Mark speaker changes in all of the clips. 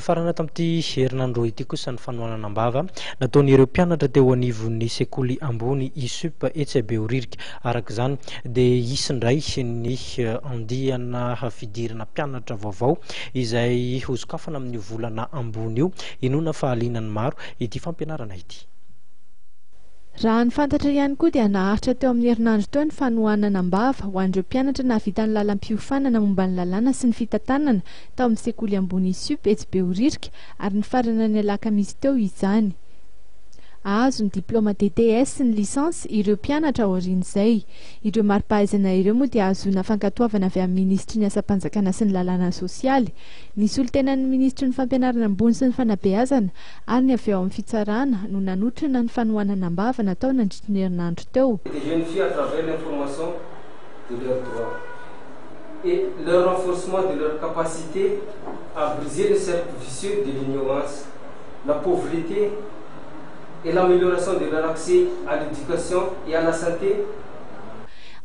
Speaker 1: Nifarana tamin'ity herinandro ity kosa ny fanohanana am-bava nataon'ireo mpianatra teo anivon'ny sekoly ambony ISUP etsy Behoririka. Araka izany dia hisy indray ny andiana fidirana mpianatra vaovao izay hosokafana amin'io volana ambony io. Inoana fa hahaliana ny maro ity fampianarana ity.
Speaker 2: Raha ny fantatra ihany koa dia naharitra teo amin'ny herinandro teo ny fanohanana am-bava ho an'ireo mpianatra nahavita ny lalam-piofanana momba ny lalàna sy ny fitantanana tao amin'ny sekoly ambony ISUP etsy Behoririka ary nifarana ny alakamisy teo izany. Hahazo ny diplaoma DTS sy ny licence ireo mpianatra aorian'izay. Ireo mari-pahaizana ireo moa dia hahazoana fankatoavana avy amin'ny minisitry ny asam-panjakana sy ny lalàna sosialy, ny solontenan'ny minisitry ny fampianarana ambony sy ny fanabeazana ary ny avy ao amin'ny fitsarana no nanotrona ny fanohanana am-bava natao nandritry ny herinandro teo.
Speaker 3: Des jeunes filles à travers l'information de leurs droits et leur renforcement de leur capacité à briser le cercle vicieux de l'ignorance, la pauvreté et l'amélioration de leur accès à l'éducation et à la santé.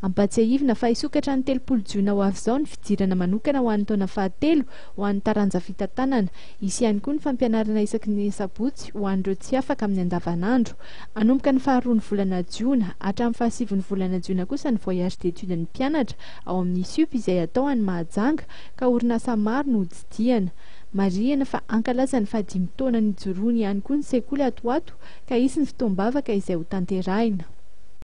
Speaker 2: Ampahatsiahivina fa hisokatra ny 30 jona ho avy izao ny fidirana manokana ho an'ny taona fahatelo ho an'ny taranja fitantanana. Hisy ihany koa ny fampianarana isaky ny sabotsy ho an'ireo tsy afaka amin'ny andavanandro. Hanomboka ny faharoan'ny volana jiona hatramin'ny fahasivin'ny volana jiona kosa ny voyage d'études ny mpianatra ao amin'ny ISUP izay hatao any Mahajanga ka orinasa maro no hotsidihana. Marihina fa hankalaza ny fahadimy taona nijoroany ihany koa ny sekoly ato ho ato ka hisy ny fotoam-bavaka izay hotanterahina.